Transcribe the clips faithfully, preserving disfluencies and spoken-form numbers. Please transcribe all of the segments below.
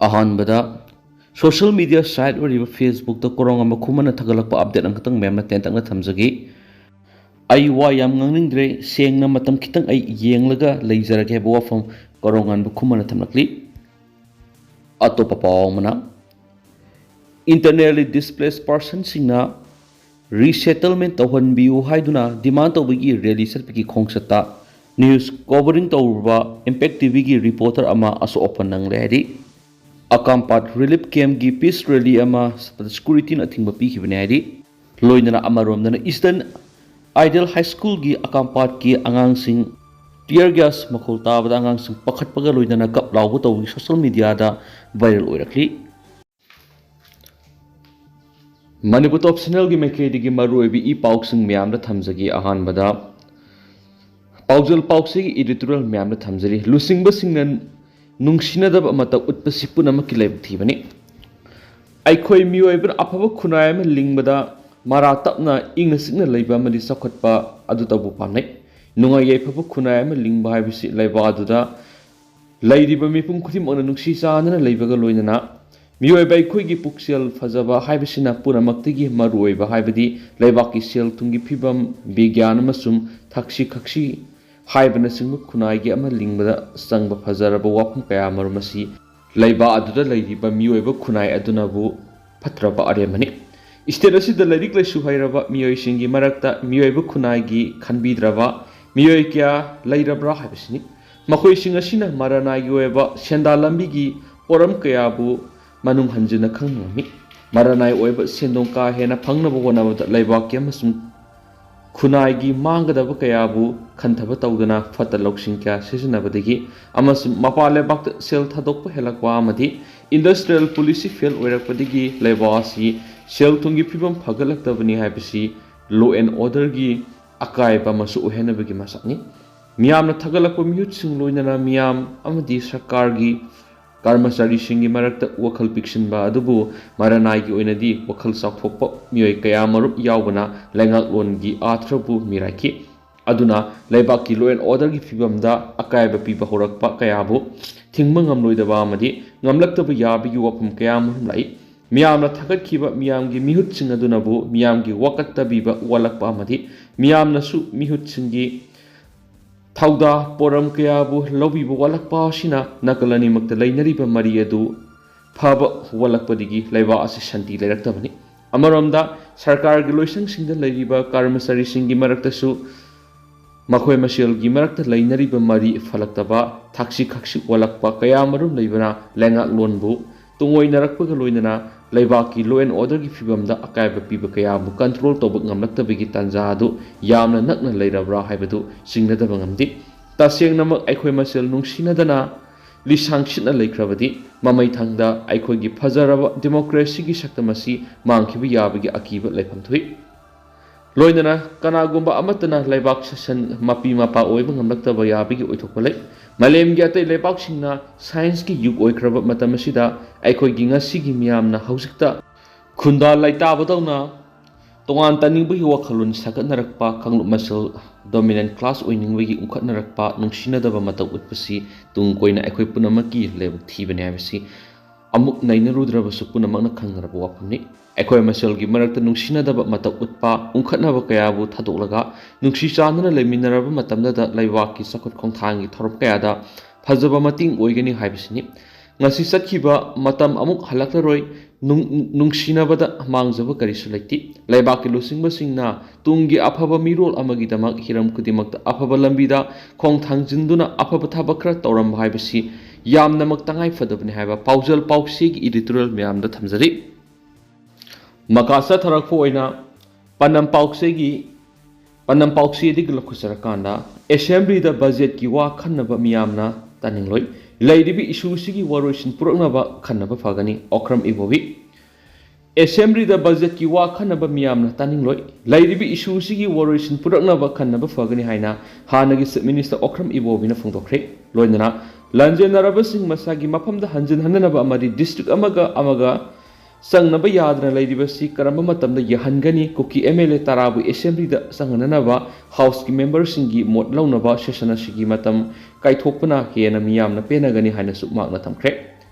ꯑꯍꯥꯟꯕꯗ, social media site ꯑꯣꯏꯔꯤꯕ Facebookꯇ ꯀꯣꯔꯧꯉꯥꯟꯕ ꯈꯨꯃꯟꯅ ꯊꯥꯒꯠꯂꯛꯄ update ꯑꯃꯈꯛꯇꯪ ꯃꯌꯥꯝꯅ ꯇꯦꯟꯇꯛꯅ ꯊꯝꯖꯒꯦ꯫ ꯑꯩ ꯋꯥ ꯌꯥꯝ ꯉꯥꯡꯅꯤꯡꯗ꯭ꯔꯦ, ꯁꯦꯡꯅ ꯃꯇꯝ ꯈꯤꯇꯪ ꯑꯩ ꯌꯦꯡꯂꯒ ꯂꯩꯖꯔꯒꯦ ꯍꯥꯏꯕ ꯋꯥꯐꯝ ꯀꯣꯔꯧꯉꯥꯟꯕ ꯈꯨꯃꯟꯅ ꯊꯝꯂꯛꯂꯤ꯫ ꯑꯇꯣꯞꯄ ꯄꯥꯎ ꯑꯃꯅ, internally displaced personꯁꯤꯡꯅ resettlement ꯇꯧꯍꯟꯕꯤꯌꯨ ꯍꯥꯏꯗꯨꯅ demand ꯇꯧꯕꯒꯤ rally ꯆꯠꯄꯒꯤ ꯈꯣꯡꯆꯠꯇ news covering ꯇꯧꯔꯨꯕ Impact TVꯒꯤ reporter ꯑꯃ ꯑꯁꯣꯛ ꯑꯄꯟ ꯅꯪꯂꯦ ꯍꯥꯏꯔꯤ꯫ ꯑꯀꯥꯝꯄꯥꯠ relief campꯀꯤ peace rally ꯑꯃ ꯆꯠꯄꯗ securityꯅ ꯑꯊꯤꯡꯕ ꯄꯤꯈꯤꯕꯅꯤ ꯍꯥꯏꯔꯤ꯫ ꯂꯣꯏꯅꯅ ꯑꯃꯔꯣꯝꯗꯅ Eastern Ideal High Schoolꯒꯤ ꯑꯀꯥꯝꯄꯥꯠꯀꯤ ꯑꯉꯥꯡꯁꯤꯡ tear gas ꯃꯈꯣꯜ ꯇꯥꯕꯗ ꯑꯉꯥꯡꯁꯤꯡ ꯄꯥꯈꯠꯄꯒ ꯂꯣꯏꯅꯅ ꯀꯞ ꯂꯥꯎꯕ ꯇꯧꯕꯒꯤ social mediaꯗ viral ꯑꯣꯏꯔꯛꯂꯤ꯫ ꯃꯅꯤꯄꯨꯔ Top Channelꯒꯤ ꯃꯥꯏꯀꯩꯗꯒꯤ ꯃꯔꯨꯑꯣꯏꯕ ꯏ ꯄꯥꯎꯁꯤꯡ ꯃꯌꯥꯝꯗ ꯊꯝꯖꯒꯦ꯫ ꯑꯍꯥꯟꯕꯗ ꯄꯥꯎꯖꯦꯜ ꯄꯥꯎꯆꯦꯒꯤ editorial ꯃꯌꯥꯝꯗ ꯊꯝꯖꯔꯤ꯫ ꯂꯨꯆꯤꯡꯕꯁꯤꯡꯅ ꯅꯨꯡꯁꯤꯅꯗꯕ ꯑꯃꯇ ꯎꯠꯄꯁꯤ ꯄꯨꯝꯅꯃꯛꯀꯤ ꯂꯥꯏꯕꯛ ꯊꯤꯕꯅꯤ꯫ ꯑꯩꯈꯣꯏ ꯃꯤꯑꯣꯏꯕꯅ ꯑꯐꯕ ꯈꯨꯟꯅꯥꯏ ꯑꯃ ꯂꯤꯡꯕꯗ ꯃꯔꯥ ꯇꯞꯅ ꯏꯪꯅ ꯆꯤꯛꯅ ꯂꯩꯕ ꯑꯃꯗꯤ ꯆꯥꯎꯈꯠꯄ ꯑꯗꯨꯇꯕꯨ ꯄꯥꯝꯅꯩ꯫ ꯅꯨꯡꯉꯥꯏ ꯌꯥꯏꯐꯕ ꯈꯨꯟꯅꯥꯏ ꯑꯃ ꯂꯤꯡꯕ ꯍꯥꯏꯕꯁꯤ ꯂꯩꯕꯥꯛ ꯑꯗꯨꯗ ꯂꯩꯔꯤꯕ ꯃꯤꯄꯨꯝ ꯈꯨꯗꯤꯡꯃꯛꯅ ꯅꯨꯡꯁꯤ ꯆꯥꯟꯅꯅ ꯂꯩꯕꯒ ꯂꯣꯏꯅꯅ ꯃꯤꯑꯣꯏꯕ ꯑꯩꯈꯣꯏꯒꯤ ꯄꯨꯛꯆꯦꯜ ꯐꯖꯕ ꯍꯥꯏꯕꯁꯤꯅ ꯄꯨꯝꯅꯃꯛꯇꯒꯤ ꯃꯔꯨꯑꯣꯏꯕ ꯍꯥꯏꯕꯗꯤ ꯂꯩꯕꯥꯛꯀꯤ ꯁꯦꯜ ꯊꯨꯝꯒꯤ ꯐꯤꯕꯝ, ꯕꯤꯒ꯭ꯌꯥꯟ ꯑꯃꯁꯨꯡ ꯊꯛꯁꯤ ꯈꯥꯁꯤ ꯍꯥꯏꯕꯅꯆꯤꯡꯕ ꯈꯨꯟꯅꯥꯏꯒꯤ ꯑꯃ ꯂꯤꯡꯕꯗ ꯆꯪꯕ ꯐꯖꯔꯕ ꯋꯥꯐꯝ ꯀꯌꯥ ꯃꯔꯨꯝ ꯑꯁꯤ ꯂꯩꯕꯥꯛ ꯑꯗꯨꯗ ꯂꯩꯔꯤꯕ ꯃꯤꯑꯣꯏꯕ ꯈꯨꯟꯅꯥꯏ ꯑꯗꯨꯅꯕꯨ ꯐꯠꯇ꯭ꯔꯕ ꯑꯔꯦꯝꯕꯅꯤ꯫ State ꯑꯁꯤꯗ ꯂꯥꯏꯔꯤꯛ ꯂꯥꯏꯁꯨ ꯍꯩꯔꯕ ꯃꯤꯑꯣꯏꯁꯤꯡꯒꯤ ꯃꯔꯛꯇ ꯃꯤꯑꯣꯏꯕ ꯈꯨꯟꯅꯥꯏꯒꯤ ꯈꯟꯕꯤꯗ꯭ꯔꯕ ꯃꯤꯑꯣꯏ ꯀꯌꯥ ꯂꯩꯔꯕ꯭ꯔꯥ ꯍꯥꯏꯕꯁꯤꯅꯤ꯫ ꯃꯈꯣꯏꯁꯤꯡ ꯑꯁꯤꯅ ꯃꯔꯅꯥꯏꯒꯤ ꯑꯣꯏꯕ ꯁꯦꯟꯗꯥꯟ ꯂꯝꯕꯤꯒꯤ ꯄꯣꯔꯝ ꯀꯌꯥꯕꯨ ꯃꯅꯨꯡ ꯍꯟꯖꯤꯟꯅ ꯈꯪꯕ ꯉꯝꯃꯤ꯫ ꯃꯔꯅꯥꯏ ꯑꯣꯏꯕ ꯁꯦꯟꯗꯣꯡ ꯀꯥ ꯍꯦꯟꯅ ꯐꯪꯅꯕ ꯍꯣꯠꯅꯕꯗ ꯂꯩꯕꯥꯛꯀꯤ ꯑꯃꯁꯨꯡ ꯈꯨꯟꯅꯥꯏꯒꯤ ꯃꯥꯡꯒꯗꯕ ꯀꯌꯥꯕꯨ ꯈꯟꯊꯕ ꯇꯧꯗꯅ ꯐꯠꯇ ꯂꯧꯁꯤꯡ ꯀꯌꯥ ꯁꯤꯖꯤꯟꯅꯕꯗꯒꯤ ꯑꯃꯁꯨꯡ ꯃꯄꯥꯟ ꯂꯩꯕꯥꯛꯇ ꯁꯦꯜ ꯊꯥꯗꯣꯛꯄ ꯍꯦꯜꯂꯛꯄ ꯑꯃꯗꯤ industrial policy fail ꯑꯣꯏꯔꯛꯄꯗꯒꯤ ꯂꯩꯕꯥꯛ ꯑꯁꯤ ꯁꯦꯜ ꯊꯨꯝꯒꯤ ꯐꯤꯕꯝ ꯐꯒꯠꯂꯛꯇꯕꯅꯤ ꯍꯥꯏꯕꯁꯤ law and orderꯒꯤ ꯑꯀꯥꯏꯕ ꯑꯃꯁꯨ ꯑꯣꯏꯍꯟꯅꯕꯒꯤ ꯃꯁꯛꯅꯤ꯫ ꯃꯤꯌꯥꯝꯅ ꯊꯥꯒꯠꯂꯛꯄ ꯃꯤꯍꯨꯠꯁꯤꯡ ꯂꯣꯏꯅꯅ ꯃꯤꯌꯥꯝ ꯑꯃꯗꯤ ꯁꯔꯀꯥꯔꯒꯤ ꯀꯔꯃꯆꯥꯔꯤꯁꯤꯡꯒꯤ ꯃꯔꯛꯇ ꯋꯥꯈꯜ ꯄꯤꯛꯁꯤꯟꯕ ꯑꯗꯨꯕꯨ ꯃꯔꯅꯥꯏꯒꯤ ꯑꯣꯏꯅꯗꯤ ꯋꯥꯈꯜ ꯆꯥꯎꯊꯣꯛꯄ ꯃꯤꯑꯣꯏ ꯀꯌꯥ ꯃꯔꯨꯞ ꯌꯥꯎꯕꯅ ꯂꯩꯉꯥꯛꯂꯣꯟꯒꯤ ꯑꯥꯊ꯭ꯔꯕꯨ ꯃꯤꯔꯥꯏꯈꯤ꯫ ꯑꯗꯨꯅ ꯂꯩꯕꯥꯛꯀꯤ law and orderꯒꯤ ꯐꯤꯕꯝꯗ ꯑꯀꯥꯏꯕ ꯄꯤꯕ ꯍꯧꯔꯛꯄ ꯀꯌꯥꯕꯨ ꯊꯤꯡꯕ ꯉꯝꯂꯣꯏꯗꯕ ꯑꯃꯗꯤ ꯉꯝꯂꯛꯇꯕ ꯌꯥꯕꯒꯤ ꯋꯥꯐꯝ ꯀꯌꯥ ꯑꯃꯔꯣꯝ ꯂꯥꯛꯏ꯫ ꯃꯤꯌꯥꯝꯅ ꯊꯥꯒꯠꯈꯤꯕ ꯃꯤꯌꯥꯝꯒꯤ ꯃꯤꯍꯨꯠꯁꯤꯡ ꯑꯗꯨꯅꯕꯨ ꯃꯤꯌꯥꯝꯒꯤ ꯋꯥꯀꯠꯇ ꯄꯤꯕ ꯋꯥꯠꯂꯛꯄ ꯑꯃꯗꯤ ꯃꯤꯌꯥꯝꯅꯁꯨ ꯃꯤꯍꯨꯠꯁꯤꯡꯒꯤ ꯊꯧꯗꯥ ꯄꯣꯔꯝ ꯀꯌꯥꯕꯨ ꯂꯧꯕꯤꯕ ꯋꯥꯠꯂꯛꯄ ꯑꯁꯤꯅ ꯅꯥꯀꯜ ꯑꯅꯤꯃꯛꯇ ꯂꯩꯅꯔꯤꯕ ꯃꯔꯤ ꯑꯗꯨ ꯐꯕ ꯋꯥꯠꯂꯛꯄꯗꯒꯤ ꯂꯩꯕꯥꯛ ꯑꯁꯤ ꯁꯥꯟꯇꯤ ꯂꯩꯔꯛꯇꯕꯅꯤ꯫ ꯑꯃꯔꯣꯝꯗ ꯁꯔꯀꯥꯔꯒꯤ ꯂꯣꯏꯁꯪꯁꯤꯡꯗ ꯂꯩꯔꯤꯕ ꯀꯔꯃꯆꯥꯔꯤꯁꯤꯡꯒꯤ ꯃꯔꯛꯇꯁꯨ ꯃꯈꯣꯏ ꯃꯁꯦꯜꯒꯤ ꯃꯔꯛꯇ ꯂꯩꯅꯔꯤꯕ ꯃꯔꯤ ꯐꯠꯂꯛꯇꯕ, ꯊꯛꯁꯤ ꯈꯥꯁꯤ ꯋꯥꯠꯂꯛꯄ ꯀꯌꯥ ꯑꯃꯔꯣꯝ ꯂꯩꯕꯅ ꯂꯩꯉꯥꯛꯂꯣꯟꯕꯨ ꯇꯨꯡꯑꯣꯏꯅꯔꯛꯄꯒ ꯂꯣꯏꯅꯅ ꯂꯩꯕꯥꯛꯀꯤ law and orderꯒꯤ ꯐꯤꯕꯝꯗ ꯑꯀꯥꯏꯕ ꯄꯤꯕ ꯀꯌꯥ ꯑꯃ control ꯇꯧꯕ ꯉꯝꯂꯛꯇꯕꯒꯤ ꯇꯥꯟꯖꯥ ꯑꯗꯨ ꯌꯥꯝꯅ ꯅꯛꯅ ꯂꯩꯔꯕ꯭ꯔꯥ ꯍꯥꯏꯕꯗꯨ ꯆꯤꯡꯅꯗꯕ ꯉꯝꯗꯦ꯫ ꯇꯁꯦꯡꯅꯃꯛ ꯑꯩꯈꯣꯏ ꯃꯁꯦꯜ ꯅꯨꯡꯁꯤꯅꯗꯅ ꯂꯤꯁꯥꯡ ꯁꯤꯠꯅ ꯂꯩꯈ꯭ꯔꯕꯗꯤ ꯃꯃꯩꯊꯪꯗ ꯑꯩꯈꯣꯏꯒꯤ ꯐꯖꯔꯕ democracyꯒꯤ ꯁꯛꯇꯝ ꯑꯁꯤ ꯃꯥꯡꯈꯤꯕ ꯌꯥꯕꯒꯤ ꯑꯀꯤꯕ ꯂꯩꯐꯝ ꯊꯣꯛꯏ꯫ ꯂꯣꯏꯅꯅ ꯀꯅꯥꯒꯨꯝꯕ ꯑꯃꯠꯇꯅ ꯂꯩꯕꯥꯛ ꯁꯥꯁꯟ ꯃꯄꯤ ꯃꯄꯥ ꯑꯣꯏꯕ ꯉꯝꯂꯛꯇꯕ ꯌꯥꯕꯒꯤ ꯑꯣꯏꯊꯣꯛꯄ ꯂꯩ꯫ ꯃꯥꯂꯦꯝꯒꯤ ꯑꯇꯩ ꯂꯩꯕꯥꯛꯁꯤꯡꯅ scienceꯀꯤ ꯌꯨꯒ ꯑꯣꯏꯈ꯭ꯔꯕ ꯃꯇꯝ ꯑꯁꯤꯗ ꯑꯩꯈꯣꯏꯒꯤ ꯉꯁꯤꯒꯤ ꯃꯤꯌꯥꯝꯅ ꯍꯧꯖꯤꯛꯇ ꯈꯨꯟꯗꯥ ꯂꯩꯇꯥꯕꯗꯧꯅ ꯇꯣꯉꯥꯟ ꯇꯥꯅꯤꯡꯕꯒꯤ ꯋꯥꯈꯜꯂꯣꯟ ꯁꯥꯒꯠꯅꯔꯛꯄ, ꯀꯥꯡꯂꯨꯞ ꯃꯁꯦꯜ dominant class ꯑꯣꯏꯅꯤꯡꯕꯒꯤ ꯎꯡꯈꯠꯅꯔꯛꯄ, ꯅꯨꯡꯁꯤꯅꯗꯕ ꯃꯇꯧ ꯎꯠꯄꯁꯤ ꯇꯨꯡ ꯀꯣꯏꯅ ꯑꯩꯈꯣꯏ ꯄꯨꯝꯅꯃꯛꯀꯤ ꯂꯥꯏꯕꯛ ꯊꯤꯕꯅꯤ ꯍꯥꯏꯕꯁꯤ ꯑꯃꯨꯛ ꯅꯩꯅꯔꯨꯗ꯭ꯔꯕꯁꯨ ꯄꯨꯝꯅꯃꯛꯅ ꯈꯪꯅꯔꯕ ꯋꯥꯐꯝꯅꯤ꯫ ꯑꯩꯈꯣꯏ ꯃꯁꯦꯜꯒꯤ ꯃꯔꯛꯇ ꯅꯨꯡꯁꯤꯅꯗꯕ ꯃꯇꯧ ꯎꯠꯄ, ꯎꯡꯈꯠꯅꯕ ꯀꯌꯥꯕꯨ ꯊꯥꯗꯣꯛꯂꯒ ꯅꯨꯡꯁꯤ ꯆꯥꯟꯅꯅ ꯂꯩꯃꯤꯟꯅꯔꯕ ꯃꯇꯝꯗꯗ ꯂꯩꯕꯥꯛꯀꯤ ꯆꯥꯎꯈꯠ ꯈꯣꯡꯊꯥꯡꯒꯤ ꯊꯧꯔꯝ ꯀꯌꯥꯗ ꯐꯖꯕ ꯃꯇꯦꯡ ꯑꯣꯏꯒꯅꯤ ꯍꯥꯏꯕꯁꯤꯅꯤ꯫ ꯉꯁꯤ ꯆꯠꯈꯤꯕ ꯃꯇꯝ ꯑꯃꯨꯛ ꯍꯜꯂꯛꯂꯔꯣꯏ꯫ ꯅꯨꯡ-, ꯅꯨꯡꯁꯤꯅꯕꯗ ꯃꯥꯡꯖꯕ ꯀꯔꯤꯁꯨ ꯂꯩꯇꯦ꯫ ꯂꯩꯕꯥꯛꯀꯤ ꯂꯨꯆꯤꯡꯕꯁꯤꯡꯅ ꯇꯨꯡꯒꯤ ꯑꯐꯕ ꯃꯤꯔꯣꯜ ꯑꯃꯒꯤꯗꯃꯛ ꯍꯤꯔꯝ ꯈꯨꯗꯤꯡꯃꯛꯇ ꯑꯐꯕ ꯂꯝꯕꯤꯗ ꯈꯣꯡ ꯊꯥꯡꯖꯤꯟꯗꯨꯅ ꯑꯐꯕ ꯊꯕꯛ ꯈꯔ ꯇꯧꯔꯝꯕ ꯍꯥꯏꯕꯁꯤ ꯌꯥꯝꯅꯃꯛ ꯇꯉꯥꯏ ꯐꯗꯕꯅꯤ ꯍꯥꯏꯕ ꯄꯥꯎꯖꯦꯜ ꯄꯥꯎꯆꯦꯒꯤ editorial ꯃꯌꯥꯝꯗ ꯊꯝꯖꯔꯤ꯫ ꯃꯈꯥ ꯆꯠꯊꯔꯛꯄ ꯑꯣꯏꯅ ꯄꯥꯟꯗꯝ ꯄꯥꯎꯆꯦꯒꯤ ꯄꯥꯟꯗꯝ ꯄꯥꯎꯆꯦꯗꯒꯤ ꯂꯧꯈꯠꯆꯔꯀꯥꯟꯗ, Assemblyꯗ budgetꯀꯤ ꯋꯥ ꯈꯟꯅꯕ ꯃꯤꯌꯥꯝꯅ ꯇꯥꯅꯤꯡꯂꯣꯏ꯫ ꯂꯩꯔꯤꯕ issueꯁꯤꯒꯤ ꯋꯥꯔꯣꯏꯁꯤꯟ ꯄꯨꯔꯛꯅꯕ ꯈꯟꯅꯕ ꯐꯒꯅꯤ, ꯑꯣꯀ꯭ꯔꯝ ꯏꯕꯣꯕꯤ꯫ Assemblyꯗ budgetꯀꯤ ꯋꯥ ꯈꯟꯅꯕ ꯃꯤꯌꯥꯝꯅ ꯇꯥꯅꯤꯡꯂꯣꯏ꯫ ꯂꯩꯔꯤꯕ issueꯁꯤꯒꯤ ꯋꯥꯔꯣꯏꯁꯤꯟ ꯄꯨꯔꯛꯅꯕ ꯈꯟꯅꯕ ꯐꯒꯅꯤ ꯍꯥꯏꯅ ꯍꯥꯟꯅꯒꯤ Chief Minister ꯑꯣꯀ꯭ꯔꯝ ꯏꯕꯣꯕꯤꯅ ꯐꯣꯡꯗꯣꯛꯈ꯭ꯔꯦ꯫ ꯂꯣꯏꯅꯅ ꯂꯥꯟꯖꯦꯟꯅꯔꯕꯁꯤꯡ ꯃꯁꯥꯒꯤ ꯃꯐꯝꯗ ꯍꯟꯖꯤꯟ ꯍꯟꯅꯅꯕ ꯑꯃꯗꯤ district ꯑꯃꯒ ꯑꯃꯒ ꯆꯪꯅꯕ ꯌꯥꯗꯅ ꯂꯩꯔꯤꯕꯁꯤ ꯀꯔꯝꯕ ꯃꯇꯝꯗ ꯌꯥꯍꯟꯒꯅꯤ? ꯀꯨꯀꯤ ꯑꯦꯝ ꯑꯦꯜ ꯑꯦ ꯇꯔꯥꯕꯨ ꯑꯦꯁꯦꯝꯕ꯭ꯂꯤꯗ ꯆꯪꯍꯟꯅꯅꯕ ꯍꯥꯎꯁꯀꯤ ꯃꯦꯝꯕꯔꯁꯤꯡꯒꯤ ꯃꯣꯠ ꯂꯧꯅꯕ ꯁꯦꯁꯟ ꯑꯁꯤꯒꯤ ꯃꯇꯝ ꯀꯥꯏꯊꯣꯛꯄꯅ ꯍꯦꯟꯅ ꯃꯤꯌꯥꯝꯅ ꯄꯦꯟꯅꯒꯅꯤ ꯍꯥꯏꯅꯁꯨ ꯃꯍꯥꯛꯅ ꯊꯝꯈ꯭ꯔꯦ꯫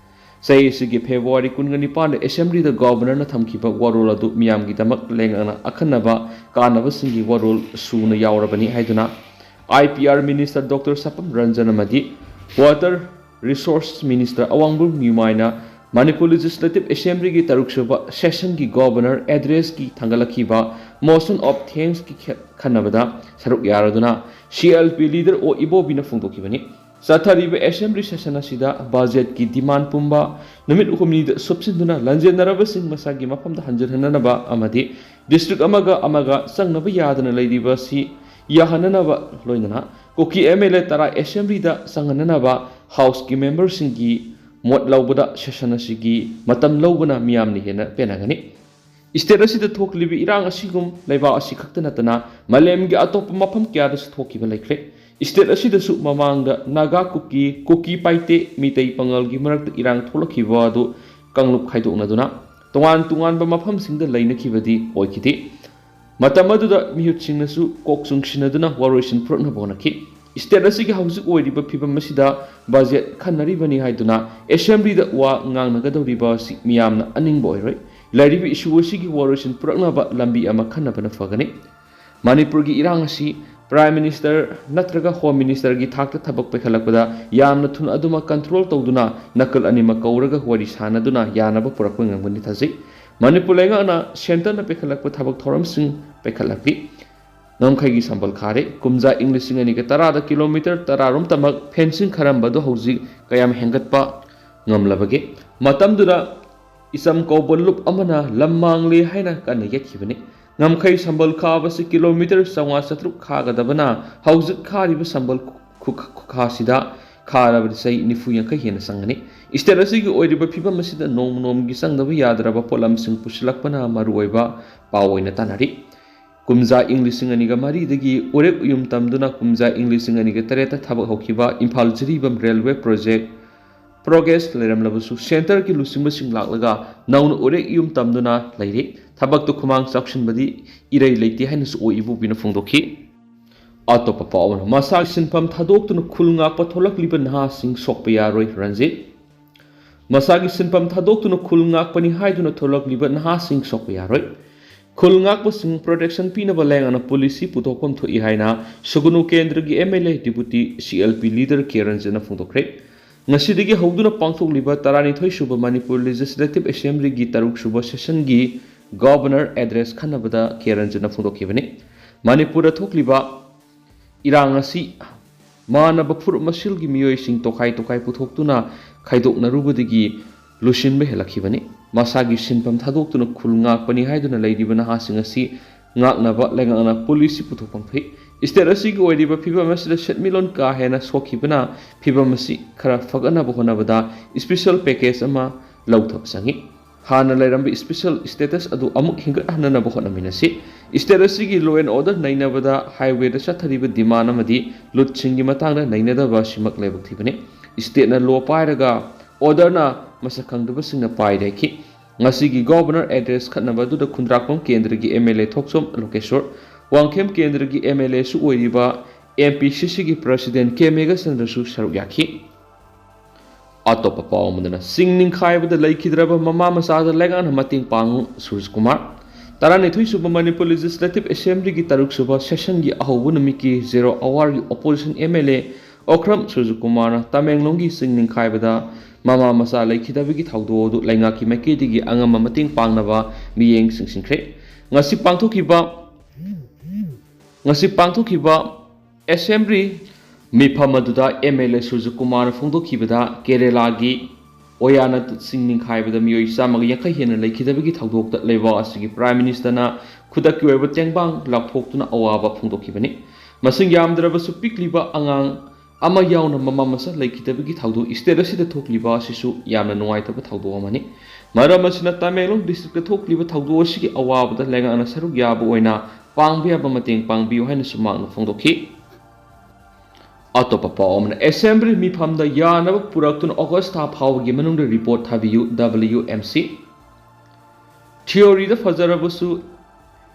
ꯆꯍꯤ ꯑꯁꯤꯒꯤ ꯐꯦꯕ꯭ꯔꯨꯋꯥꯔꯤ ꯀꯨꯟꯒ ꯅꯤꯄꯥꯟꯗ ꯑꯦꯁꯦꯝꯕ꯭ꯂꯤꯗ ꯒꯣꯚꯔꯅꯔꯅ ꯊꯝꯈꯤꯕ ꯋꯥꯔꯣꯜ ꯑꯗꯨ ꯃꯤꯌꯥꯝꯒꯤꯗꯃꯛ ꯂꯩꯉꯥꯛꯅ ꯑꯈꯟꯅꯕ ꯀꯥꯟꯅꯕꯁꯤꯡꯒꯤ ꯋꯥꯔꯣꯜ ꯁꯨꯅ ꯌꯥꯎꯔꯕꯅꯤ ꯍꯥꯏꯗꯨꯅ, I P R minister doctor Sapam Ranjan ꯑꯃꯗꯤ ꯋꯥꯇꯔ ꯔꯤꯁꯣꯔꯁ ꯃꯤꯅꯤꯁꯇꯔ ꯑꯋꯥꯡꯕꯝ ꯅ꯭ꯌꯨꯃꯥꯏꯅ ꯃꯅꯤꯄꯨꯔ ꯂꯦꯖꯤꯁꯂꯦꯇꯤꯚ ꯑꯦꯁꯦꯝꯕ꯭ꯂꯤꯒꯤ ꯇꯔꯨꯛꯁꯨꯕ ꯁꯦꯁꯟꯒꯤ ꯒꯣꯚꯔꯅꯔ ꯑꯦꯗ꯭ꯔꯦꯁꯀꯤ ꯊꯥꯡꯒꯠꯂꯛꯈꯤꯕ ꯃꯣꯁꯟ ꯑꯣꯐ ꯊꯦꯡꯛꯁꯀꯤ ꯈꯦ-, ꯈꯟꯅꯕꯗ ꯁꯔꯨꯛ ꯌꯥꯔꯗꯨꯅ ꯁꯤ ꯑꯦꯜ ꯄꯤ ꯂꯤꯗꯔ ꯑꯣ ꯏꯕꯣꯕꯤꯅ ꯐꯣꯡꯗꯣꯛꯈꯤꯕꯅꯤ꯫ ꯆꯠꯊꯔꯤꯕ ꯑꯦꯁꯦꯝꯕ꯭ꯂꯤ ꯁꯦꯁꯟ ꯑꯁꯤꯗ ꯕꯖꯦꯠꯀꯤ ꯗꯤꯃꯥꯟ ꯄꯨꯝꯕ ꯅꯨꯃꯤꯠ ꯍꯨꯝꯅꯤꯗ ꯁꯨꯞꯆꯤꯟꯗꯨꯅ ꯂꯥꯟꯖꯦꯟꯅꯔꯕꯁꯤꯡ ꯃꯁꯥꯒꯤ ꯃꯐꯝꯗ ꯍꯟꯖꯤꯟꯍꯟꯅꯅꯕ ꯑꯃꯗꯤ ꯗꯤꯁꯇ꯭ꯔꯤꯛ ꯑꯃꯒ ꯑꯃꯒ ꯆꯪꯅꯕ ꯌꯥꯗꯅ ꯂꯩꯔꯤꯕ ꯑꯁꯤ ꯌꯥꯍꯟꯅꯅꯕ ꯂꯣꯏꯅꯅ ꯀꯨꯀꯤ ꯑꯦꯝ ꯑꯦꯜ ꯑꯦ ꯇꯔꯥ ꯑꯦꯁꯦꯝꯕ꯭ꯂꯤꯗ ꯆꯪꯍꯟꯅꯅꯕ ꯍꯥꯎꯁꯀꯤ ꯃꯦꯝꯕꯔꯁꯤꯡꯒꯤ ꯃꯣꯠ ꯂꯧꯕꯗ ꯁꯦꯁꯟ ꯑꯁꯤꯒꯤ ꯃꯇꯝ ꯂꯧꯕꯅ ꯃꯤꯌꯥꯝꯅ ꯍꯦꯟꯅ ꯄꯦꯟꯅꯒꯅꯤ꯫ ꯁ꯭ꯇꯦꯠ ꯑꯁꯤꯗ ꯊꯣꯛꯂꯤꯕ ꯏꯔꯥꯡ ꯑꯁꯤꯒꯨꯝ ꯂꯩꯕꯥꯛ ꯑꯁꯤ ꯈꯛꯇ ꯅꯠꯇꯅ ꯃꯥꯂꯦꯝꯒꯤ ꯑꯇꯣꯞꯄ ꯃꯐꯝ ꯀꯌꯥꯗꯁꯨ ꯊꯣꯛꯈꯤꯕ ꯂꯩꯈ꯭ꯔꯦ꯫ ꯁ꯭ꯇꯦꯠ ꯑꯁꯤꯗꯁꯨ ꯃꯃꯥꯡꯗ ꯅꯥꯒꯥ, ꯀꯨꯀꯤ, ꯀꯨꯀꯤ ꯄꯥꯏꯇꯦ, ꯃꯤꯇꯩ ꯄꯥꯉꯜꯒꯤ ꯃꯔꯛꯇ ꯏꯔꯥꯡ ꯊꯣꯛꯂꯛꯈꯤꯕ ꯑꯗꯨ ꯀꯥꯡꯂꯨꯞ ꯈꯥꯏꯗꯣꯛꯅꯗꯨꯅ ꯇꯣꯉꯥꯟ ꯇꯣꯉꯥꯟꯕ ꯃꯐꯝꯁꯤꯡꯗ ꯂꯩꯅꯈꯤꯕꯗꯤ ꯑꯣꯏꯈꯤꯗꯦ꯫ ꯃꯇꯝ ꯑꯗꯨꯗ ꯃꯤꯍꯨꯠꯁꯤꯡꯅꯁꯨ ꯀꯣꯛ ꯆꯨꯡꯁꯤꯟꯅꯗꯨꯅ ꯋꯥꯔꯣꯏꯁꯤꯟ ꯄꯨꯔꯛꯅꯕ ꯍꯣꯠꯅꯈꯤ꯫ ꯁ꯭ꯇꯦꯠ ꯑꯁꯤꯒꯤ ꯍꯧꯖꯤꯛ ꯑꯣꯏꯔꯤꯕ ꯐꯤꯕꯝ ꯑꯁꯤꯗ ꯕꯖꯦꯠ ꯈꯟꯅꯔꯤꯕꯅꯤ ꯍꯥꯏꯗꯨꯅ ꯑꯦꯁꯦꯝꯕ꯭ꯂꯤꯗ ꯋꯥ ꯉꯥꯡꯅꯒꯗꯧꯔꯤꯕ ꯑꯁꯤ ꯃꯤꯌꯥꯝꯅ ꯑꯅꯤꯡꯕ ꯑꯣꯏꯔꯣꯏ꯫ ꯂꯩꯔꯤꯕ ꯏꯁꯨ ꯑꯁꯤꯒꯤ ꯋꯥꯔꯣꯏꯁꯤꯟ ꯄꯨꯔꯛꯅꯕ ꯂꯝꯕꯤ ꯑꯃ ꯈꯟꯅꯕꯅ ꯐꯒꯅꯤ꯫ ꯃꯅꯤꯄꯨꯔꯒꯤ ꯏꯔꯥꯡ ꯑꯁꯤ ꯄ꯭ꯔꯥꯏꯝ ꯃꯤꯅꯤꯁꯇꯔ ꯅꯠꯇ꯭ꯔꯒ ꯍꯣꯝ ꯃꯤꯅꯤꯁꯇꯔꯒꯤ ꯊꯥꯛꯇ ꯊꯕꯛ ꯄꯥꯏꯈꯠꯂꯛꯄꯗ ꯌꯥꯝꯅ ꯊꯨꯅ ꯑꯗꯨꯃꯛ ꯀꯟꯇ꯭ꯔꯣꯜ ꯇꯧꯗꯨꯅ ꯅꯥꯀꯜ ꯑꯅꯤꯃꯛ ꯀꯧꯔꯒ ꯋꯥꯔꯤ ꯁꯥꯟꯅꯗꯨꯅ ꯌꯥꯅꯕ ꯄꯨꯔꯛꯄ ꯉꯝꯒꯅꯤ ꯊꯥꯖꯩ꯫ ꯃꯅꯤꯄꯨꯔ ꯂꯩꯉꯥꯛꯅ ꯁꯦꯟꯇꯔꯅ ꯄꯥꯏꯈꯠꯂꯛꯄ ꯊꯕꯛ ꯊꯧꯔꯝꯁꯤꯡ ꯄꯥꯏꯈꯠꯂꯛꯂꯤ꯫ ꯉꯝꯈꯩꯒꯤ ꯁꯝꯕꯜ ꯈꯥꯔꯦ꯫ ꯀꯨꯝꯖꯥ ꯏꯪ ꯂꯤꯁꯤꯡ ꯑꯅꯤꯒ ꯇꯔꯥꯗ ꯀꯤꯂꯣꯃꯤꯇꯔ ꯇꯔꯥꯔꯣꯝꯇꯃꯛ ꯐꯦꯟꯁꯤꯡ ꯈꯔꯝꯕꯗꯨ ꯍꯧꯖꯤꯛ ꯀꯌꯥꯝ ꯍꯦꯟꯒꯠꯄ ꯉꯝꯂꯕꯒꯦ? ꯃꯇꯝꯗꯨꯗ ꯏꯆꯝ ꯀꯧꯕ ꯂꯨꯞ ꯑꯃꯅ ꯂꯝ ꯃꯥꯡꯂꯦ ꯍꯥꯏꯅ ꯀꯟꯅ ꯌꯦꯠꯈꯤꯕꯅꯤ꯫ ꯉꯝꯈꯩ ꯁꯝꯕꯜ ꯈꯥꯕꯁꯤ ꯀꯤꯂꯣꯃꯤꯇꯔ ꯆꯥꯝꯃꯉꯥ ꯆꯥꯇ꯭ꯔꯨꯛ ꯈꯥꯒꯗꯕꯅ ꯍꯧꯖꯤꯛ ꯈꯥꯔꯤꯕ ꯁꯝꯕꯜ ꯈꯨ-, ꯈꯨꯈꯥꯁꯤꯗ ꯈꯥꯔꯕꯗ ꯆꯍꯤ ꯅꯤꯐꯨ ꯌꯥꯡꯈꯩ ꯍꯦꯟꯅ ꯆꯪꯒꯅꯤ꯫ ꯁ꯭ꯇꯦꯠ ꯑꯁꯤꯒꯤ ꯑꯣꯏꯔꯤꯕ ꯐꯤꯕꯝ ꯑꯁꯤꯗ ꯅꯣꯡꯃ ꯅꯣꯡꯃꯒꯤ ꯆꯪꯗꯕ ꯌꯥꯗ꯭ꯔꯕ ꯄꯣꯠꯂꯝꯁꯤꯡ ꯄꯨꯁꯤꯜꯂꯛꯄꯅ ꯃꯔꯨꯑꯣꯏꯕ ꯄꯥꯎ ꯑꯣꯏꯅ ꯇꯥꯟꯅꯔꯤ꯫ ꯀꯨꯝꯖꯥ ꯏꯪ ꯂꯤꯁꯤꯡ ꯑꯅꯤꯒ ꯃꯔꯤꯗꯒꯤ ꯎꯔꯦꯞ ꯎꯌꯨꯝ ꯇꯝꯗꯨꯅ ꯀꯨꯝꯖꯥ ꯏꯪ ꯂꯤꯁꯤꯡ ꯑꯅꯤꯒ ꯇꯔꯦꯠꯇ ꯊꯕꯛ ꯍꯧꯈꯤꯕ Imphal Jiribam railway project progress ꯂꯩꯔꯝꯂꯕꯁꯨ centreꯒꯤ ꯂꯨꯆꯤꯡꯕꯁꯤꯡ ꯂꯥꯛꯂꯒ ꯅꯧꯅ ꯎꯔꯦꯛ ꯌꯨꯝ ꯇꯝꯗꯨꯅ ꯂꯩꯔꯤ꯫ ꯊꯕꯛꯇ ꯈꯨꯃꯥꯡ ꯆꯥꯎꯁꯤꯟꯕꯗꯤ ꯏꯔꯩ ꯂꯩꯇꯦ ꯍꯥꯏꯅꯁꯨ ꯑꯣꯏ ꯏꯕꯣꯕꯤꯅ ꯐꯣꯡꯗꯣꯛꯈꯤ꯫ ꯑꯇꯣꯞꯄ ꯄꯥꯎ ꯑꯃꯅ, ꯃꯁꯥꯒꯤ ꯁꯤꯟꯐꯝ ꯊꯥꯗꯣꯛꯇꯨꯅ ꯈꯨꯜ ꯉꯥꯛꯄ ꯊꯣꯛꯂꯛꯂꯤꯕ ꯅꯍꯥꯁꯤꯡ ꯁꯣꯛꯄ ꯌꯥꯔꯣꯏ, ꯔꯟꯖꯤꯠ꯫ ꯃꯁꯥꯒꯤ ꯁꯤꯟꯐꯝ ꯊꯥꯗꯣꯛꯇꯨꯅ ꯈꯨꯜ ꯉꯥꯛꯄꯅꯤ ꯍꯥꯏꯗꯨꯅ ꯊꯣꯛꯂꯛꯂꯤꯕ ꯅꯍꯥꯁꯤꯡ ꯁꯣꯛꯄ ꯌꯥꯔꯣꯏ꯫ ꯈꯨꯜ ꯉꯥꯛꯄꯁꯤꯡ protection ꯄꯤꯅꯕ ꯂꯩꯉꯥꯛꯅ policy ꯄꯨꯊꯣꯛꯐꯝ ꯊꯣꯛꯏ ꯍꯥꯏꯅ ꯁꯨꯒꯅꯨ ꯀꯦꯟꯗ꯭ꯔꯒꯤ MLA Deputy CLP leader ꯀꯦ ꯔꯟꯖꯟꯅ ꯐꯣꯡꯗꯣꯛꯈ꯭ꯔꯦ꯫ ꯉꯁꯤꯗꯒꯤ ꯍꯧꯗꯨꯅ ꯄꯥꯡꯊꯣꯛꯂꯤꯕ ꯇꯔꯥꯅꯤꯊꯣꯏ ꯁꯨꯕ ꯃꯅꯤꯄꯨꯔ Legislative Assemblyꯒꯤ ꯇꯔꯨꯛ ꯁꯨꯕ sessionꯒꯤ Governor address ꯈꯟꯅꯕꯗ ꯀꯦ ꯔꯟꯖꯟꯅ ꯐꯣꯡꯗꯣꯛꯈꯤꯕꯅꯤ꯫ ꯃꯅꯤꯄꯨꯔꯗ ꯊꯣꯛꯂꯤꯕ ꯏꯔꯥꯡ ꯑꯁꯤ ꯃꯥꯟꯅꯕ ꯐꯨꯔꯨꯞ ꯃꯁꯦꯜꯒꯤ ꯃꯤꯑꯣꯏꯁꯤꯡ ꯇꯣꯈꯥꯏ ꯇꯣꯈꯥꯏ ꯄꯨꯊꯣꯛꯇꯨꯅ ꯈꯥꯏꯗꯣꯛꯅꯔꯨꯕꯗꯒꯤ ꯂꯨꯁꯤꯟꯕ ꯍꯦꯜꯂꯛꯈꯤꯕꯅꯤ꯫ ꯃꯁꯥꯒꯤ ꯁꯤꯟꯐꯝ ꯊꯥꯗꯣꯛꯇꯨꯅ ꯈꯨꯜ ꯉꯥꯛꯄꯅꯤ ꯍꯥꯏꯗꯨꯅ ꯂꯩꯔꯤꯕ ꯅꯍꯥꯁꯤꯡ ꯑꯁꯤ ꯉꯥꯛꯅꯕ ꯂꯩꯉꯥꯛꯅ policy ꯄꯨꯊꯣꯛꯐꯝ ꯊꯣꯛꯏ꯫ State ꯑꯁꯤꯒꯤ ꯑꯣꯏꯔꯤꯕ ꯐꯤꯕꯝ ꯑꯁꯤꯗ ꯁꯦꯟꯃꯤꯠꯂꯣꯟ ꯀꯥ ꯍꯦꯟꯅ ꯁꯣꯛꯈꯤꯕꯅ ꯐꯤꯕꯝ ꯑꯁꯤ ꯈꯔ ꯐꯒꯠꯅꯕ ꯍꯣꯠꯅꯕꯗ special package ꯑꯃ ꯂꯧꯊꯕ ꯆꯪꯏ꯫ ꯍꯥꯟꯅ ꯂꯩꯔꯝꯕ special status ꯑꯗꯨ ꯑꯃꯨꯛ ꯍꯤꯡꯒꯠꯍꯟꯅꯅꯕ ꯍꯣꯠꯅꯃꯤꯟꯅꯁꯤ꯫ State ꯑꯁꯤꯒꯤ law and order ꯅꯩꯅꯕꯗ highwayꯗ ꯆꯠꯊꯔꯤꯕ demand ꯑꯃꯗꯤ ꯂꯨꯠꯁꯤꯡꯒꯤ ꯃꯇꯥꯡꯗ ꯅꯩꯅꯗꯕ ꯑꯁꯤꯃꯛ ꯂꯥꯏꯕꯛ ꯊꯤꯕꯅꯤ꯫ Stateꯅ law ꯄꯥꯏꯔꯒ orderꯅ ꯃꯁꯛ ꯈꯪꯗꯕꯁꯤꯡꯅ ꯄꯥꯏꯔꯦ ꯍꯥꯏꯈꯤ꯫ ꯉꯁꯤꯒꯤ Governor address ꯈꯠꯅꯕ ꯑꯗꯨꯗ ꯈꯨꯟꯗ꯭ꯔꯥꯛꯄꯝ ꯀꯦꯟꯗ꯭ꯔꯒꯤ MLA ꯊꯣꯛꯆꯣꯝ ꯂꯣꯀꯦꯁꯣꯔ, ꯋꯥꯡꯈꯦꯝ ꯀꯦꯟꯗ꯭ꯔꯒꯤ MLAꯁꯨ ꯑꯣꯏꯔꯤꯕ MPCCꯒꯤ President ꯀꯦ ꯃꯦꯘꯆꯟꯗ꯭ꯔꯁꯨ ꯁꯔꯨꯛ ꯌꯥꯈꯤ꯫ ꯑꯇꯣꯞꯄ ꯄꯥꯎ ꯑꯃꯗꯅ, ꯆꯤꯡ ꯅꯤꯡꯈꯥꯏꯕꯗ ꯂꯩꯈꯤꯗ꯭ꯔꯕ ꯃꯃꯥ ꯃꯆꯥꯗ ꯂꯩꯉꯥꯛꯅ ꯃꯇꯦꯡ ꯄꯥꯡꯉꯨ, ꯁꯨꯔꯖꯀꯨꯃꯥꯔ꯫ ꯇꯔꯥꯅꯤꯊꯣꯏ ꯁꯨꯕ ꯃꯅꯤꯄꯨꯔ Legislative Assemblyꯒꯤ ꯇꯔꯨꯛ ꯁꯨꯕ sessionꯒꯤ ꯑꯍꯧꯕ ꯅꯨꯃꯤꯠꯀꯤ zero hourꯒꯤ opposition MLA ꯑꯣꯀ꯭ꯔꯝ ꯁꯨꯔꯖꯀꯨꯃꯥꯔꯅ ꯇꯃꯦꯡꯂꯣꯡꯒꯤ ꯆꯤꯡ ꯅꯤꯡꯈꯥꯏꯕꯗ ꯃꯃꯥ ꯃꯆꯥ ꯂꯩꯈꯤꯗꯕꯒꯤ ꯊꯧꯗꯣꯛ ꯑꯗꯨ ꯂꯩꯉꯥꯛꯀꯤ ꯃꯥꯏꯀꯩꯗꯒꯤ ꯑꯉꯝꯕ ꯃꯇꯦꯡ ꯄꯥꯡꯅꯕ ꯃꯤꯠꯌꯦꯡ ꯆꯤꯡꯁꯤꯟꯈ꯭ꯔꯦ꯫ ꯉꯁꯤ ꯄꯥꯡꯊꯣꯛꯈꯤꯕ, ꯉꯁꯤ ꯄꯥꯡꯊꯣꯛꯈꯤꯕ Assembly ꯃꯤꯐꯝ ꯑꯗꯨꯗ MLA ꯁꯨꯔꯖꯀꯨꯃꯥꯔꯅ ꯐꯣꯡꯗꯣꯛꯈꯤꯕꯗ, ꯀꯦꯔꯦꯂꯥꯒꯤ ꯋꯌꯥꯅꯥꯗ ꯆꯤꯡ ꯅꯤꯡꯈꯥꯏꯕꯗ ꯃꯤꯑꯣꯏ ꯆꯥꯝꯃꯒ ꯌꯥꯡꯈꯩ ꯍꯦꯟꯅ ꯂꯩꯈꯤꯗꯕꯒꯤ ꯊꯧꯗꯣꯛꯇ ꯂꯩꯕꯥꯛ ꯑꯁꯤꯒꯤ Prime Ministerꯅ ꯈꯨꯗꯛꯀꯤ ꯑꯣꯏꯕ ꯇꯦꯡꯕꯥꯡ ꯂꯥꯎꯊꯣꯛꯇꯨꯅ ꯑꯋꯥꯕ ꯐꯣꯡꯗꯣꯛꯈꯤꯕꯅꯤ꯫ ꯃꯁꯤꯡ ꯌꯥꯝꯗ꯭ꯔꯕꯁꯨ ꯄꯤꯛꯂꯤꯕ ꯑꯉꯥꯡ ꯑꯃ ꯌꯥꯎꯅ ꯃꯃꯥ ꯃꯆꯥ ꯂꯩꯈꯤꯗꯕꯒꯤ ꯊꯧꯗꯣꯛ state ꯑꯁꯤꯗ ꯊꯣꯛꯂꯤꯕ ꯑꯁꯤꯁꯨ ꯌꯥꯝꯅ ꯅꯨꯡꯉꯥꯏꯇꯕ ꯊꯧꯗꯣꯛ ꯑꯃꯅꯤ꯫ ꯃꯔꯝ ꯑꯁꯤꯅ ꯇꯃꯦꯡꯂꯣꯡ districtꯇ ꯊꯣꯛꯂꯤꯕ ꯊꯧꯗꯣꯛ ꯑꯁꯤꯒꯤ ꯑꯋꯥꯕꯗ ꯂꯩꯉꯥꯛꯅ ꯁꯔꯨꯛ ꯌꯥꯕ ꯑꯣꯏꯅ ꯄꯥꯡꯕ ꯌꯥꯕ ꯃꯇꯦꯡ ꯄꯥꯡꯕꯤꯌꯨ ꯍꯥꯏꯅꯁꯨ ꯃꯍꯥꯛꯅ ꯐꯣꯡꯗꯣꯛꯈꯤ꯫ ꯑꯇꯣꯞꯄ ꯄꯥꯎ ꯑꯃꯅ, ꯑꯦꯁꯦꯝꯕ꯭ꯂꯤ ꯃꯤꯐꯝꯗ ꯌꯥꯅꯕ ꯄꯨꯔꯛꯇꯨꯅ ꯑꯣꯒꯁ ꯊꯥ ꯐꯥꯎꯕꯒꯤ ꯃꯅꯨꯡꯗ ꯔꯤꯄꯣꯔꯠ ꯊꯥꯕꯤꯌꯨ, W M C꯫ ꯊꯤꯑꯣꯔꯤꯗ ꯐꯖꯔꯕꯁꯨ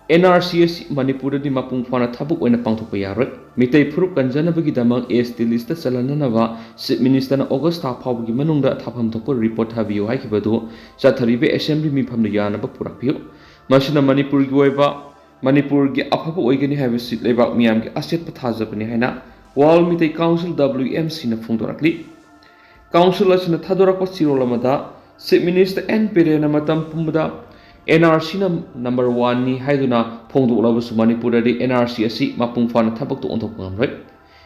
N R C ꯑꯁꯤ ꯃꯅꯤꯄꯨꯔꯗꯗꯤ ꯃꯄꯨꯡ ꯐꯥꯅ ꯊꯕꯛ ꯑꯣꯏꯅ ꯄꯥꯡꯊꯣꯛꯄ ꯌꯥꯔꯣꯏ꯫ ꯃꯤꯇꯩ ꯐꯨꯔꯨꯞ ꯀꯟꯖꯅꯕꯒꯤꯗꯃꯛ S T list ꯆꯜꯍꯟꯅꯅꯕ Chief Minister ꯅ ꯑꯣꯒꯁ ꯊꯥ ꯐꯥꯎꯕꯒꯤ ꯃꯅꯨꯡꯗ ꯊꯥꯐꯝ ꯊꯣꯛꯄ ꯔꯤꯄꯣꯔꯠ ꯊꯥꯕꯤꯌꯨ ꯍꯥꯏꯈꯤꯕꯗꯨ ꯆꯠꯊꯔꯤꯕ ꯑꯦꯁꯦꯝꯕ꯭ꯂꯤ ꯃꯤꯐꯝꯗ ꯌꯥꯅꯕ ꯄꯨꯔꯛꯄꯤꯌꯨ꯫ ꯃꯁꯤꯅ ꯃꯅꯤꯄꯨꯔꯒꯤ ꯑꯣꯏꯕ, ꯃꯅꯤꯄꯨꯔꯒꯤ ꯑꯐꯕ ꯑꯣꯏꯒꯅꯤ ꯍꯥꯏꯕꯁꯤ ꯂꯩꯕꯥꯛ ꯃꯤꯌꯥꯝꯒꯤ ꯑꯆꯦꯠꯄ ꯊꯥꯖꯕꯅꯤ ꯍꯥꯏꯅ World Meitei Council, W M C ꯅ ꯐꯣꯡꯗꯣꯔꯛꯂꯤ꯫ ꯀꯥꯎꯟꯁꯤꯜ ꯑꯁꯤꯅ ꯊꯥꯗꯣꯔꯛꯄ ꯆꯦꯔꯣꯜ ꯑꯃꯗ Chief Minister N ꯕꯤꯔꯦꯟꯅ ꯃꯇꯝ ꯄꯨꯝꯕꯗ N R C ꯅ number one ꯅꯤ ꯍꯥꯏꯗꯨꯅ ꯐꯣꯡꯗꯣꯛꯂꯕꯁꯨ ꯃꯅꯤꯄꯨꯔꯗꯗꯤ N R C ꯑꯁꯤ ꯃꯄꯨꯡ ꯐꯥꯅ ꯊꯕꯛꯇ ꯑꯣꯟꯊꯣꯛꯄ ꯉꯝꯂꯣꯏ꯫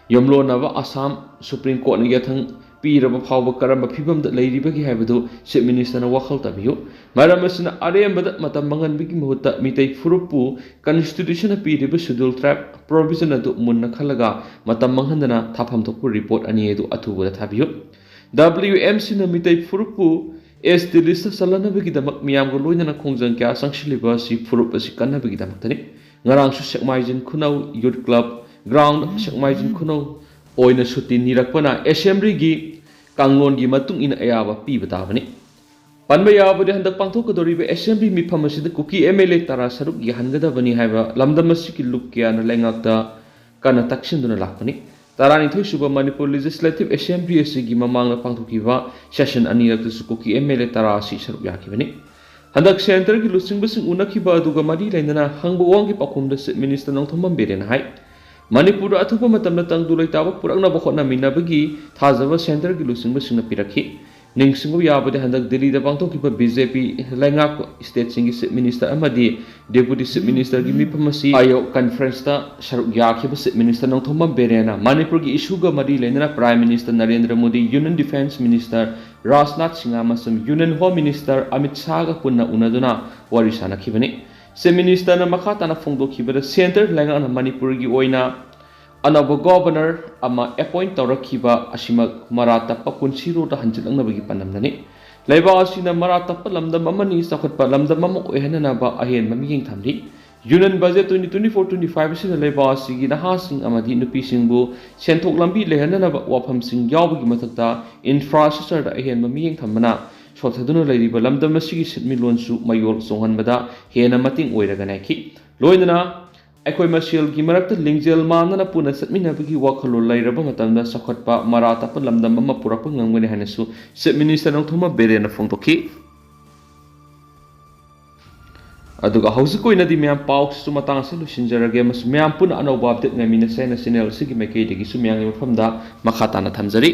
ꯌꯨꯝꯂꯣꯟꯅꯕ ꯑꯁꯥꯝ ꯁꯨꯄ꯭ꯔꯤꯝ ꯀꯣꯔꯠꯅ ꯌꯥꯊꯪ ꯄꯤꯔꯕ ꯐꯥꯎꯕ ꯀꯔꯝꯕ ꯐꯤꯕꯝꯗ ꯂꯩꯔꯤꯕꯒꯦ ꯍꯥꯏꯕꯗꯨ Chief Minister ꯅ ꯋꯥꯈꯜ ꯇꯥꯕꯤꯌꯨ꯫ ꯃꯔꯝ ꯑꯁꯤꯅ ꯑꯔꯦꯝꯕꯗ ꯃꯇꯝ ꯃꯥꯡꯍꯟꯕꯒꯤ ꯃꯍꯨꯠꯇ ꯃꯤꯇꯩ ꯐꯨꯔꯨꯞꯄꯨ Constitution ꯅ ꯄꯤꯔꯤꯕ Schedule Tribe provision ꯑꯗꯨ ꯃꯨꯟꯅ ꯈꯜꯂꯒ ꯃꯇꯝ ꯃꯥꯡꯍꯟꯗꯅ ꯊꯥꯐꯝ ꯊꯣꯛꯄ ꯔꯤꯄꯣꯔꯠ ꯑꯅꯤ ꯑꯗꯨ ꯑꯊꯨꯕꯗ ꯊꯥꯕꯤꯌꯨ꯫ W M C ꯅ ꯃꯤꯇꯩ ꯐꯨꯔꯨꯞꯄꯨ S T list ꯆꯜꯍꯟꯅꯕꯒꯤꯗꯃꯛ ꯃꯤꯌꯥꯝꯒ ꯂꯣꯏꯅꯅ ꯈꯣꯡꯖꯪ ꯀꯌꯥ ꯆꯪꯁꯤꯜꯂꯤꯕ ꯑꯁꯤ ꯐꯨꯔꯨꯞ ꯑꯁꯤ ꯀꯟꯅꯕꯒꯤꯗꯃꯛꯇꯅꯤ꯫ ꯉꯔꯥꯡꯁꯨ ꯁꯦꯛꯃꯥꯏꯖꯤꯟ ꯈꯨꯅꯧ Youth Club ground ꯁꯦꯛꯃꯥꯏꯖꯤꯟ ꯈꯨꯅꯧ ꯑꯣꯏꯅ ꯁꯨꯇꯤ ꯅꯤꯔꯛꯄꯅ ꯑꯦꯁꯦꯝꯕ꯭ꯂꯤꯒꯤ ꯀꯥꯡꯂꯣꯟꯒꯤ ꯃꯇꯨꯡ ꯏꯟꯅ ꯑꯌꯥꯕ ꯄꯤꯕ ꯇꯥꯕꯅꯤ꯫ ꯄꯟꯕ ꯌꯥꯕꯗꯤ ꯍꯟꯗꯛ ꯄꯥꯡꯊꯣꯛꯀꯗꯧꯔꯤꯕ ꯑꯦꯁꯦꯝꯕ꯭ꯂꯤ ꯃꯤꯐꯝ ꯑꯁꯤꯗ ꯀꯨꯀꯤ M L A ꯇꯔꯥ ꯁꯔꯨꯛ ꯌꯥꯍꯟꯒꯗꯕꯅꯤ ꯍꯥꯏꯕ ꯂꯝꯗꯝ ꯑꯁꯤꯒꯤ ꯂꯨꯞ ꯀꯌꯥꯅ ꯂꯩꯉꯥꯛꯇ ꯀꯟꯅ ꯇꯛꯁꯤꯟꯗꯨꯅ ꯂꯥꯛꯄꯅꯤ꯫ ꯇꯔꯥꯅꯤꯊꯣꯏ ꯁꯨꯕ ꯃꯅꯤꯄꯨꯔ Legislative Assembly ꯑꯁꯤꯒꯤ ꯃꯃꯥꯡꯗ ꯄꯥꯡꯊꯣꯛꯈꯤꯕ session ꯑꯅꯤꯔꯛꯇꯁꯨ Kuki M L A ꯇꯔꯥ ꯑꯁꯤ ꯁꯔꯨꯛ ꯌꯥꯈꯤꯕꯅꯤ꯫ ꯍꯟꯗꯛ centre ꯒꯤ ꯂꯨꯆꯤꯡꯕꯁꯤꯡ ꯎꯅꯈꯤꯕ ꯑꯗꯨꯒ ꯃꯔꯤ ꯂꯩꯅꯅ ꯍꯪꯕ ꯋꯥꯍꯪꯒꯤ ꯄꯥꯎꯈꯨꯝꯗ Chief Minister ꯅꯣꯡꯊꯣꯝꯕꯝ ꯕꯤꯔꯦꯟꯅ ꯍꯥꯏ, ꯃꯅꯤꯄꯨꯔꯗ ꯑꯊꯨꯕ ꯃꯇꯝꯗ ꯇꯪꯗꯨ ꯂꯩꯇꯥꯕ ꯄꯨꯔꯛꯅꯕ ꯍꯣꯠꯅꯃꯤꯟꯅꯕꯒꯤ ꯊꯥꯖꯕ centre ꯒꯤ ꯂꯨꯆꯤꯡꯕꯁꯤꯡꯅ ꯄꯤꯔꯛꯈꯤ꯫ ꯅꯤꯡꯁꯤꯡꯕ ꯌꯥꯕꯗꯤ ꯍꯟꯗꯛ ꯗꯤꯜꯂꯤꯗ ꯄꯥꯡꯊꯣꯛꯈꯤꯕ B J P ꯂꯩꯉꯥꯛꯄ state ꯁꯤꯡꯒꯤ Chief Minister ꯑꯃꯗꯤ Deputy Chief Minister ꯒꯤ ꯃꯤꯐꯝ ꯑꯁꯤ ꯑꯌꯣ conference ꯇ ꯁꯔꯨꯛ ꯌꯥꯈꯤꯕ Chief Minister ꯅꯣꯡꯊꯣꯝꯕꯝ ꯕꯤꯔꯦꯟꯅ ꯃꯅꯤꯄꯨꯔꯒꯤ issue ꯒ ꯃꯔꯤ ꯂꯩꯅꯅ Prime Minister Narendra Modi, Union Defence Minister Rajnath Singh ꯑꯃꯁꯨꯡ Union Home Minister ꯑꯃꯤꯠ ꯁꯥꯍꯒ ꯄꯨꯟꯅ ꯎꯅꯗꯨꯅ ꯋꯥꯔꯤ ꯁꯥꯅꯈꯤꯕꯅꯤ꯫ Chief Minister ꯅ ꯃꯈꯥ ꯇꯥꯅ ꯐꯣꯡꯗꯣꯛꯈꯤꯕꯗ centre ꯂꯩꯉꯥꯛꯅ ꯃꯅꯤꯄꯨꯔꯒꯤ ꯑꯣꯏꯅ ꯑꯅꯧꯕ Governor ꯑꯃ appoint ꯇꯧꯔꯛꯈꯤꯕ ꯑꯁꯤꯃꯛ ꯃꯔꯥ ꯇꯞꯄ ꯄꯨꯟꯁꯤꯔꯣꯜꯗ ꯍꯟꯖꯤꯜꯂꯛꯅꯕꯒꯤ ꯄꯥꯟꯗꯝꯗꯅꯤ꯫ ꯂꯩꯕꯥꯛ ꯑꯁꯤꯅ ꯃꯔꯥ ꯇꯞꯄ ꯂꯝꯗꯝ ꯑꯃꯅꯤ, ꯆꯥꯎꯈꯠꯄ ꯂꯝꯗꯝ ꯑꯃ ꯑꯣꯏꯍꯟꯅꯅꯕ ꯑꯍꯦꯟꯕ ꯃꯤꯠꯌꯦꯡ ꯊꯝꯂꯤ꯫ Union Budget twenty twenty-four twenty-five ꯑꯁꯤꯅ ꯂꯩꯕꯥꯛ ꯑꯁꯤꯒꯤ ꯅꯍꯥꯁꯤꯡ ꯑꯃꯗꯤ ꯅꯨꯄꯤꯁꯤꯡꯕꯨ ꯁꯦꯟꯊꯣꯛ ꯂꯝꯕꯤ ꯂꯩꯍꯟꯅꯅꯕ ꯋꯥꯐꯝꯁꯤꯡ ꯌꯥꯎꯕꯒꯤ ꯃꯊꯛꯇ infrastructureꯗ ꯑꯍꯦꯟꯕ ꯃꯤꯠꯌꯦꯡ ꯊꯝꯕꯅ ꯁꯣꯠꯊꯗꯨꯅ ꯂꯩꯔꯤꯕ ꯂꯝꯗꯝ ꯑꯁꯤꯒꯤ ꯁꯦꯟꯃꯤꯠꯂꯣꯟꯁꯨ ꯃꯌꯣꯜ ꯆꯣꯡꯍꯟꯕꯗ ꯍꯦꯟꯅ ꯃꯇꯦꯡ ꯑꯣꯏꯔꯒꯅꯤ ꯍꯥꯏꯈꯤ꯫ ꯂꯣꯏꯅꯅ ꯑꯩꯈꯣꯏ ꯃꯁꯦꯜꯒꯤ ꯃꯔꯛꯇ ꯂꯤꯡꯖꯦꯜ ꯃꯥꯟꯅꯅ ꯄꯨꯟꯅ ꯆꯠꯃꯤꯟꯅꯕꯒꯤ ꯋꯥꯈꯜꯂꯣꯟ ꯂꯩꯔꯕ ꯃꯇꯝꯗ ꯆꯥꯎꯈꯠꯄ ꯃꯔꯥ ꯇꯞꯄ ꯂꯝꯗꯝ ꯑꯃ ꯄꯨꯔꯛꯄ ꯉꯝꯒꯅꯤ ꯍꯥꯏꯅꯁꯨ Chief Minister ꯅꯣꯡꯊꯣꯝꯕꯝ ꯕꯤꯔꯦꯟꯅ ꯐꯣꯡꯗꯣꯛꯈꯤ꯫ ꯑꯗꯨꯒ ꯍꯧꯖꯤꯛ ꯑꯣꯏꯅꯗꯤ ꯃꯌꯥꯝ ꯄꯥꯎꯁꯤꯁꯨ ꯃꯇꯥꯡ ꯑꯁꯤꯗ ꯂꯣꯏꯁꯤꯟꯖꯔꯒꯦ꯫ ꯃꯁꯤ ꯃꯌꯥꯝ ꯄꯨꯟꯅ ꯑꯅꯧꯕ update ꯉꯥꯏꯃꯤꯟꯅꯁꯦ ꯍꯥꯏꯅ channel ꯑꯁꯤꯒꯤ ꯃꯥꯏꯀꯩꯗꯒꯤꯁꯨ ꯃꯌꯥꯝꯒꯤ ꯃꯐꯝꯗ ꯃꯈꯥ ꯇꯥꯅ ꯊꯝꯖꯔꯤ꯫